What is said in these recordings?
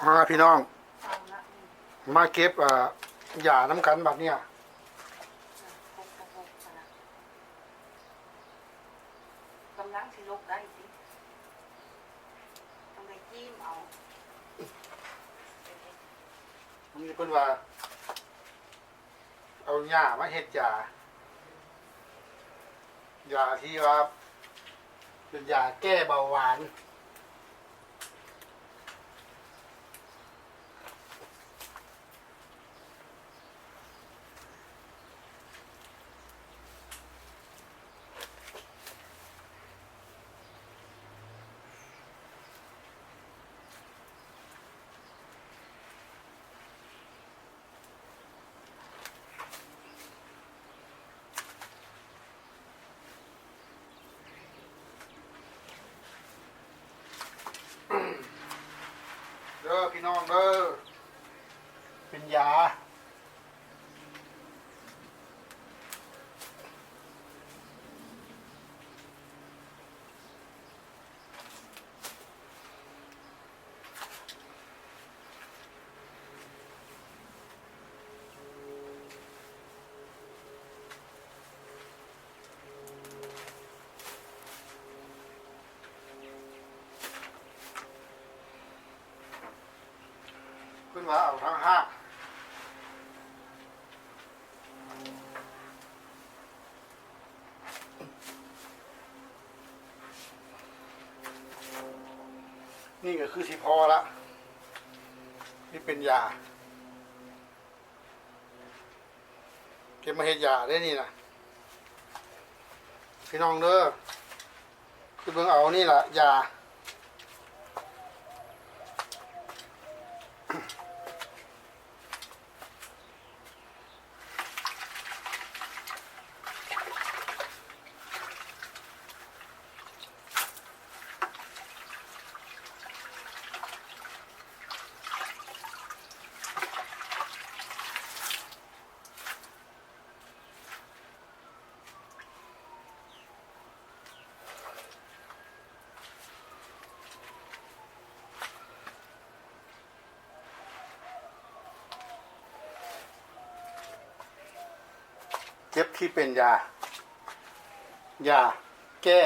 ມາພີ່ນ້ອງ ມາເກັບ ອ່າ ຢານຳກັນບັດນີ້. ກຳລັງຊິລົກໄດ້ຕິ ຕ້ອງໄດ້ຈີ້ມເອົາ. ນີ້ເພິ່ນວ່າ ເອົາຫຍ້າມາເຮັດຢາ ຢາທີ່ວ່າເປັນຢາແກ້ເບົາຫວານ. ເດີພີ່ນ້ອງເດີ ເປັນຢາ. ເພິ່ນວ່າເອົາທັງຮາກ. ນີ້ກໍຄືຊິພໍລະ ທີ່ເປັນຢາ ເກັບມາເຮັດຢາເດ້ນີ້ນະ ພີ່ນ້ອງເດີ. ຄືເບິ່ງເອົານີ້ລະຢາ. ເກັບທີ່ເປັນຢາ ຢາແກ້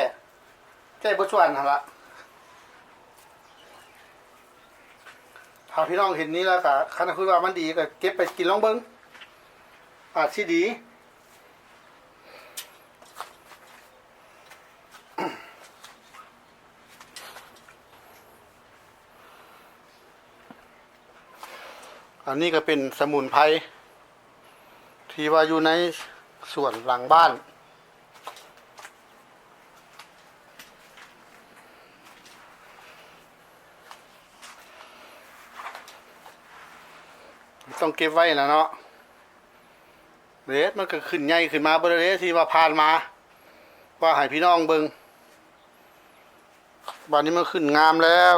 ແກ້ບໍ່ສ່ວນຫັ້ນລະ. ຖ້າພີ່ນ້ອງເຫັນນີ້ແລ້ວກະ ຄັນຄິດວ່າມັນດີກະເກັບໄປກິນລອງເບິ່ງ ອາດຊິດີ. ອັນນີ້ກໍເປັນສະໝຸນໄພທີ່ວ່າຢູ່ໃນສວນຫຼັງບ້ານ. ຕ້ອງເກັບໄວ້ລະເນາະ ເດ ມັນກໍຂຶ້ນໃຫຍ່ຂຶ້ນມາເບິດແລ້ວເດ ທີ່ວ່າຜ່ານມາ ວ່າໃຫ້ພີ່ນ້ອງເບິ່ງ. ບາດນີ້ມັນຂຶ້ນງາມແລ້ວ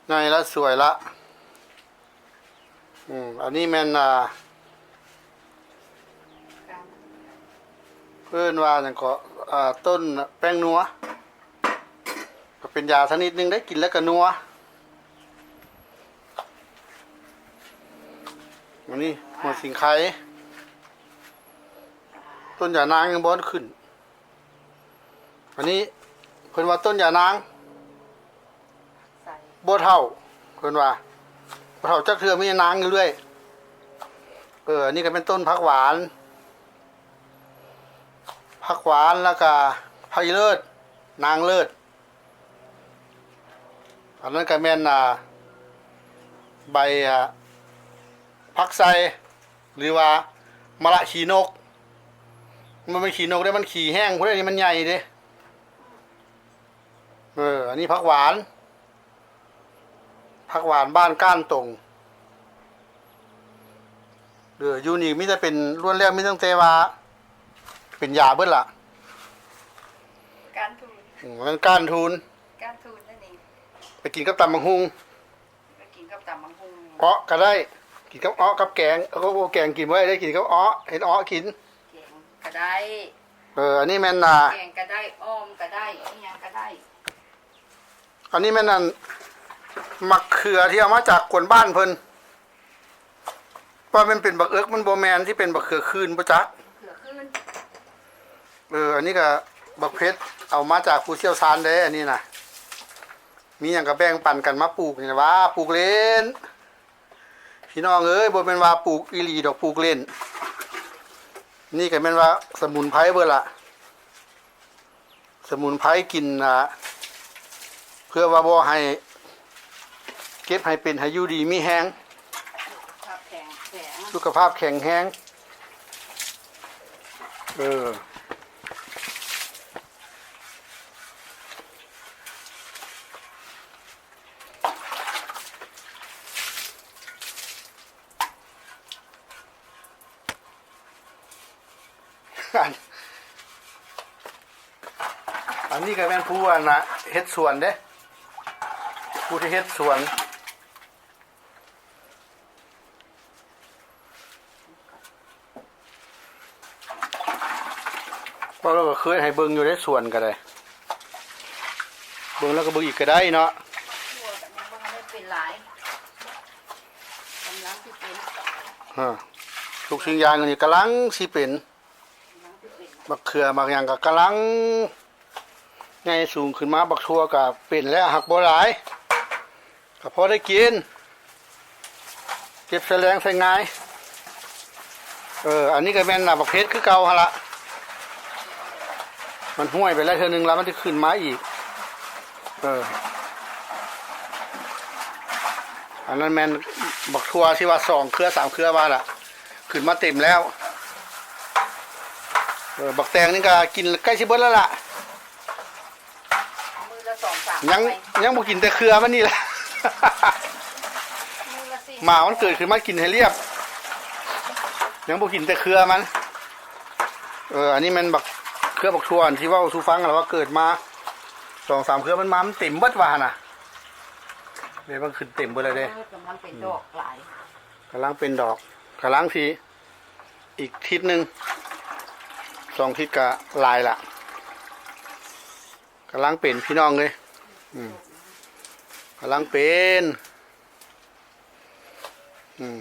ໃຫຍ່ລະ ສວຍລະ. ອືມ ອັນນີ້ແມ່ນ ອ່າ ເອີ້ນວ່າຫຍັງເກາະ ອ່າ ຕົ້ນແປ້ງນົວ ກໍເປັນຢາຊະນິດໜຶ່ງໄດ໋ ກິນແລ້ວກໍນົວ. ອັນນີ້ຫົວສິງໄຄ ຕົ້ນຢານາງຍັງບໍ່ທັນຂຶ້ນ. ອັນນີ້ເພິ່ນວ່າຕົ້ນຢານາງ ໃສ່ ບໍ່ເຖົ້າ ເພິ່ນວ່າບໍ່ເຖົ້າຈັກເທື່ອ ມີແຕ່ນາງຢູ່ເລື້ອຍ. ເອີ ອັນນີ້ກໍແມ່ນຕົ້ນຜັກຫວານ ຜັກຫວານ ແລ້ວກະຜັກອີເລີດ ນາງເລີດ. ອັນນັ້ນກໍແມ່ນ ອ່າ ໃບ ອ່າ ຜັກໄຊ ຫຼືວ່າມະລະຂີ້ນົກ. ມັນບໍ່ແມ່ນຂີ້ນົກເດ້ ມັນຂີ້ແຫ້ງພຸ້ນເດ້ ນີ້ມັນໃຫຍ່ເດ້. ເອີ ອັນນີ້ຜັກຫວານ ຜັກຫວານບ້ານກ້ານຕົງ. ເອີ ຢູ່ນີ້ມີແຕ່ເປັນ ລ້ວນແລ້ວມີຕັ້ງແຕ່ວ່າເປັນຢາເບິດລະ ກ້ານທູນ. ອືມ ມັນກ້ານທູນ ກ້ານທູນນັ້ນເອງ. ໄປກິນກັບຕຳບັກຫຸ່ງ ໄປກິນກັບຕຳບັກຫຸ່ງ ເອາະກໍໄດ້ ກິນກັບເອາະກັບແກງ. ໂອ້ ແກງກິນບໍ່ໄດ້ເດ້ ກິນກັບເອາະ ເຮັດເອາະກິນ ແກງກໍໄດ້. ເອີ ອັນນີ້ແມ່ນ ອ່າ ແກງກໍໄດ້ ອ້ອມກໍໄດ້ ອີ່ຫຍັງກໍໄດ້. ອັນນີ້ແມ່ນອັນ ໝາກເຂືອທີ່ເອົາມາຈາກກວນບ້ານເພິ່ນ ວ່າແມ່ນເປັນບັກເອິກ ມັນບໍ່ແມ່ນ ຊິເປັນບັກເຂືອຄືນບໍ່ຈັກ. ເຂືອຄືນ. ເອີ ອັນນີ້ກະບັກເຜັດ ເອົາມາຈາກຜູ້ຊ່ຽວຊານເດ້ ອັນນີ້ນະ. ມີຫຍັງກະແບ່ງປັນກັນມາປູກນີ້ລະ ວ່າປູກຫຼິ້ນ. ພີ່ນ້ອງເອີຍ ບໍ່ແມ່ນວ່າປູກອີ່ຫຼີດອກ ປູກຫຼິ້ນ. ນີ້ກະແມ່ນວ່າສະໝຸນໄພເບິດລະ. ສະໝຸນໄພກິນນະ ເພື່ອວ່າບໍ່ໃຫ້ເຈັບ ໃຫ້ເປັນ ໃຫ້ຢູ່ດີມີແຮງ ສຸຂະພາບແຂງແຮງ ສຸຂະພາບແຂງແຮງ. ເອີ ອັນ ອັນນີ້ກະແມ່ນຜູ້ອັນນະ ເຮັດສວນເດ້ ຜູ້ທີ່ເຮັດສວນ. ເວົ້າແລ້ວກະເຄີຍໃຫ້ເບິ່ງຢູ່ເດ້ ສວນກະໄດ້ ເບິ່ງແລ້ວກະເບິ່ງອີກກະໄດ້ເນາະ. ເປັນຫຼາຍ ກຳລັງຊິເປັນ ຮະ ທຸກສິ່ງຢ່າງນີ້ກຳລັງຊິເປັນ. ບັກເຂືອບັກຫຍັງກະກຳລັງໃຫຍ່ສູງຂຶ້ນມາ ບັກຖົ່ວກະເປັນແລ້ວ ຫາກບໍ່ຫຼາຍ ກະພໍໄດ້ກິນ ເກັບໃສ່ແລງໃສ່ງ່າຍ. ເອີ ອັນນີ້ກະແມ່ນນະ ບັກເຜັດຄືເກົ່າຫັ້ນລະ ມັນຫ້ວຍໄປແລ້ວເທື່ອໜຶ່ງລະ ມັນຊິຂຶ້ນມາອີກ. ເອີ ອັນນັ້ນແມ່ນບັກຖົ່ວທີ່ວ່າສອງເຄືອສາມເຄືອວ່າລະ ຂຶ້ນມາເຕັມແລ້ວ. ເອີ ບັກແຕງນີ້ກະກິນໃກ້ຊິເບິດແລ້ວລະ ມື້ລະສອງສາມ ຍັງ ຍັງບໍ່ກິນແຕ່ເຄືອມັນນີ້ລະ ມື້ລະສີ່ ໝາມັນເກີດຂຶ້ນມາກິນໃຫ້ລຽບ ຍັງບໍ່ກິນແຕ່ເຄືອມັນ. ເອີ ອັນນີ້ແມ່ນບັກ ເຄືອບັກຖົ່ວທີ່ເວົ້າສູ່ຟັງຫັ້ນລະ ວ່າເກີດມາສອງສາມເຄືອມັນມາ ມັນເຕັມເບິດວ່າຫັ້ນນະ ແມ່ນມັນຂຶ້ນເຕັມເບິດແລ້ວເດ້. ເອີ ກຳລັງເປັນ ອືມ ດອກຫຼາຍ ກຳລັງເປັນດອກ ກຳລັງຊິ ອີກທິດໜຶ່ງ ສອງທິດກະຫຼາຍລະ ກຳລັງເປັນພີ່ນ້ອງເອີຍ ອືມ ກຳລັງເປັນ ອືມ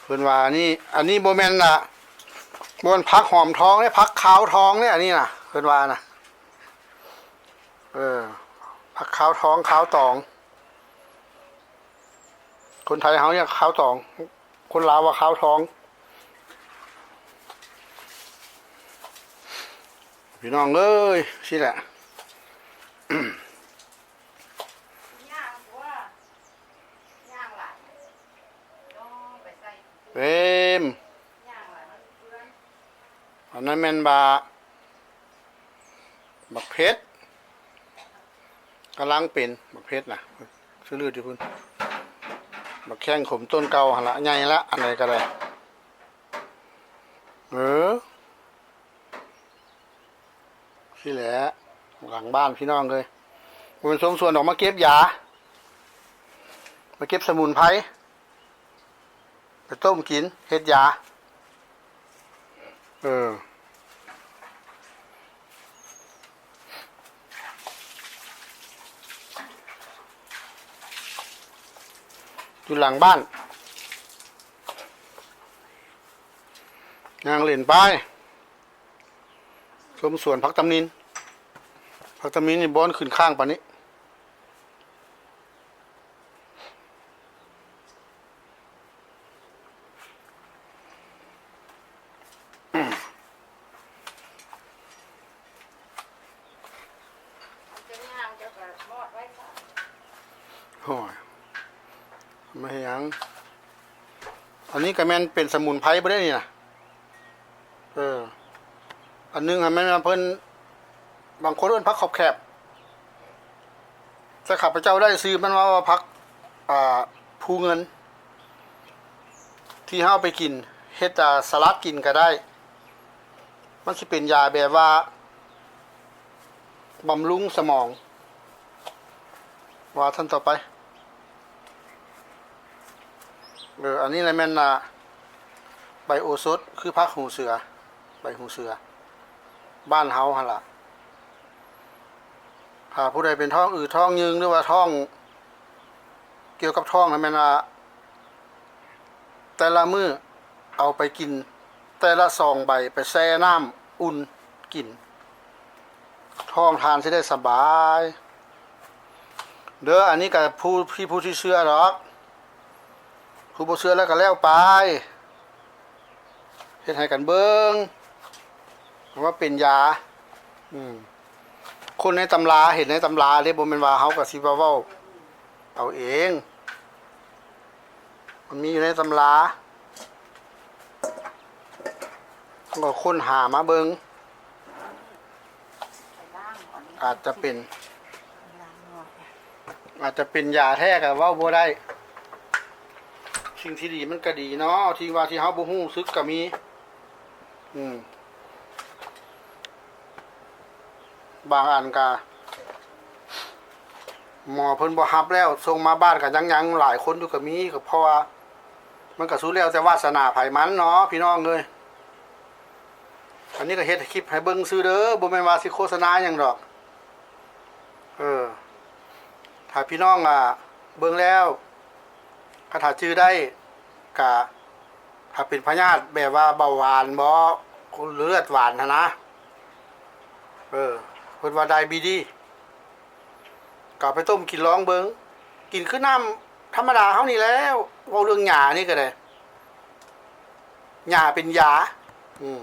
ເພິ່ນວ່າອັນນີ້ ອັນນີ້ບໍ່ແມ່ນນະ ບໍ່ແມ່ນຜັກຫອມທອງເດ້ ຜັກຄາວທອງເດ້ ອັນນີ້ນະ ເພິ່ນວ່ານະ. ເອີ ຜັກຄາວທອງ ຄາວຕອງ ຄົນໄທເຮົາຮຽກຄາວຕອງ ຄົນລາວວ່າຄາວທອງ. ພີ່ນ້ອງເອີຍ ຊີ້ແຫຼະ ເຕັມ ອັນນັ້ນແມ່ນວ່າ ບັກເຜັດ ກຳລັງເປັນ ບັກເຜັດນະ ຊື່ລືດຢູ່ພຸ້ນ ບັກແຂ້ງຂົມຕົ້ນເກົ່າຫັ້ນລະ ໃຫຍ່ລະ ອັນໃດກະໄດ້. ເອີ ຊີ້ແຫຼະ ຫຼັງບ້ານພີ່ນ້ອງເອີຍ ບໍ່ແມ່ນຊົມສວນດອກ ມາເກັບຢາ ມາເກັບສະໝຸນໄພ ໄປຕົ້ມກິນ ເຮັດຢາ. ເອີ ຢູ່ຫຼັງບ້ານ ຍ່າງຫຼິ້ນໄປ ຊົມສວນຜັກຕຳນິນ ຜັກຕຳນິນນີ້ບໍ່ຂຶ້ນຄ້າງປານນີ້. ໂອ້ຍ ມາເຮັດຫຍັງ? ອັນນີ້ກະແມ່ນເປັນສະໝຸນໄພບໍ່ໄດ້ນີ້ນະ. ເອີ ອັນໜຶ່ງຫັ້ນແມ່ນວ່າເພິ່ນ ບາງຄົນເອີ້ນຜັກຂອບແຂບ ແຕ່ຂ້າພະເຈົ້າໄດ້ຊື່ມັນມາວ່າຜັກ ອ່າ ພູເງິນ ທີ່ເຮົາເອົາໄປກິນ ເຮັດ ອ່າ ສະຫຼັດກິນກະໄດ້. ມັນຊິເປັນຢາແບບວ່າບຳລຸງສະໝອງ ວ່າຊັ້ນຕໍ່ໄປ. ເອີ ອັນນີ້ລະແມ່ນ ອ່າ ໃບໂອສົດ ຄືຜັກຫູເສືອ ໃບຫູເສືອ ບ້ານເຮົາຫັ້ນລະ. ຖ້າຜູ້ໃດເປັນທ້ອງອືດທ້ອງຍືງ ຫຼືວ່າທ້ອງ ກ່ຽວກັບທ້ອງນັ້ນແມ່ນວ່າ ແຕ່ລະມື້ເອົາໄປກິນ ແຕ່ລະສອງໃບ ໄປແຊ່ນ້ຳອຸ່ນກິນ ທ້ອງທ່ານຊິໄດ້ສະບາຍເດີ. ອັນນີ້ກໍຜູ້ ທີ່ ຜູ້ທີ່ເຊື່ອດອກ ຜູ້ບໍ່ເຊື່ອແລ້ວກໍແລ້ວໄປ ເຮັດໃຫ້ກັນເບິ່ງວ່າເປັນຢາ. ອືມ ຄົນໃນຕຳລາ ເຫັນໃນຕຳລາເດ້ ບໍ່ແມ່ນວ່າເຮົາກໍຊິວ່າເວົ້າເອົາເອງ ມັນມີຢູ່ໃນຕຳລາ ເຮົາກໍຄົ້ນຫາມາເບິ່ງ ອາດຈະເປັນ ອາດຈະເປັນຢາແທ້ກໍເວົ້າບໍ່ໄດ້. ສິ່ງທີ່ດີມັນກໍດີເນາະ ທີ່ວ່າທີ່ເຮົາບໍ່ຮູ້ສຶກກໍມີ. ອືມ ບາງອັນກະໝໍເພິ່ນບໍ່ຮັບແລ້ວ ສົ່ງມາບ້ານກະຍັງໆ ຫຼາຍຄົນຢູ່ກະມີ ກະເພາະວ່າມັນກະສຸດແລ້ວແຕ່ວາສະໜາໃຜມັນເນາະ ພີ່ນ້ອງເອີຍ. ອັນນີ້ກະເຮັດຄລິບໃຫ້ເບິ່ງຊື່ເດີ ບໍ່ແມ່ນວ່າຊິໂຄສະນາຫຍັງດອກ. ເອີ ຖ້າພີ່ນ້ອງ ອາ ເບິ່ງແລ້ວ ຄັນຖ້າຈື່ໄດ້ກະ ຖ້າເປັນພະຍາດແບບວ່າເບົາຫວານບໍ ເລືອດຫວານຫັ້ນນະ ເອີ ເພິ່ນວ່າໄດບີດີ ກໍເອົາໄປຕົ້ມກິນລອງເບິ່ງ ກິນຄືນ້ຳທຳມະດາເຮົານີ້ແຫຼະ. ເວົ້າເລື່ອງຫຍ້ານີ້ກໍໄດ້ ຫຍ້າເປັນຢາ ອືມ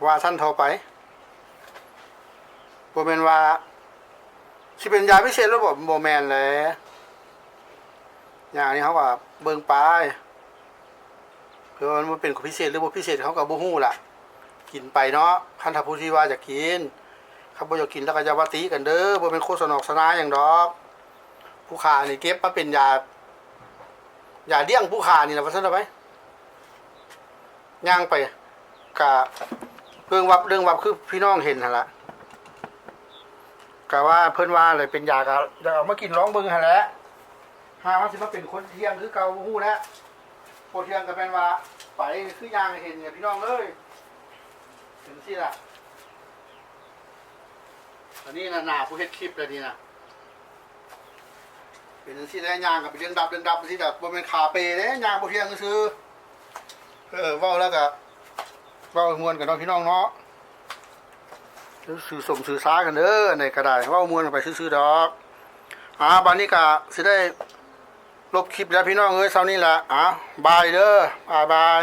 ວ່າຊັ້ນເທາະໄປ ບໍ່ແມ່ນວ່າຊິເປັນຢາພິເສດແລ້ວບໍ ບໍ່ແມ່ນແຫຼະ. ຫຍ້ານີ້ເຮົາກໍເບິ່ງໄປ ຄືວ່າມັນເປັນພິເສດ ຫຼື ບໍ່ພິເສດ ເຮົາກໍບໍ່ຮູ້ລະ ກິນໄປເນາະ ຄັນຖ້າຜູ້ທີ່ວ່າຢາກກິນ. ຄັນບໍ່ຢາກກິນແລ້ວກໍຢ່າວ່າຕິກັນເດີ ບໍ່ແມ່ນໂຄສະນາໂຄສະນາຫຍັງດອກ. ຜູ້ຂ້ານີ້ເກັບມາເປັນຢາ ຢາລ້ຽງຜູ້ຂ້ານີ້ລະ ວ່າຊັ້ນເຖາະໄປ. ຍ່າງໄປກະເລື່ອງວັບເລື່ອງວັບ ຄືພີ່ນ້ອງເຫັນຫັ້ນລະ ກະວ່າເພິ່ນວ່າແຫຼະ ເປັນຢາ ກະຢາກເອົາມາກິນລອງເບິ່ງຫັ້ນແຫຼະ. ຫາວ່າຊິມາເປັນຄົນທ່ຽງຄືເກົ່າ ບໍ່ຮູ້ແຫຼະ. ບໍ່ທ່ຽງກະແມ່ນວ່າໄປ ຄືຢ່າງເຫັນນີ້ພີ່ນ້ອງເອີຍ ເປັນຈັ່ງຊີ້ລະ. ອັນນີ້ນະ ໜ້າຜູ້ເຮັດຄລິບແຫຼະນີ້ນະ ເປັນຈັ່ງຊີ້ແຫຼະ. ຍ່າງກໍເປັນເລື່ອງດັບເລື່ອງດັບຈັ່ງຊີ້ແຫຼະ ບໍ່ແມ່ນຂາເປເດ້ ຍ່າງບໍ່ທ່ຽງຊື່ໆ. ເອີ ເວົ້າແລ້ວກໍເວົ້າໃຫ້ມ່ວນກັນເນາະ ພີ່ນ້ອງເນາະ ຊື່ສົມຊື່ສາກັນເດີ. ອັນໃດກໍໄດ້ ເວົ້າມ່ວນກັນໄປຊື່ໆດອກ. ອາ ບາດນີ້ກໍຊິໄດ້ລົບຄລິບແລ້ວ ພີ່ນ້ອງເອີຍ ເຊົ້ານີ້ລະ. ອາ ບາຍເດີ ບາຍບາຍ.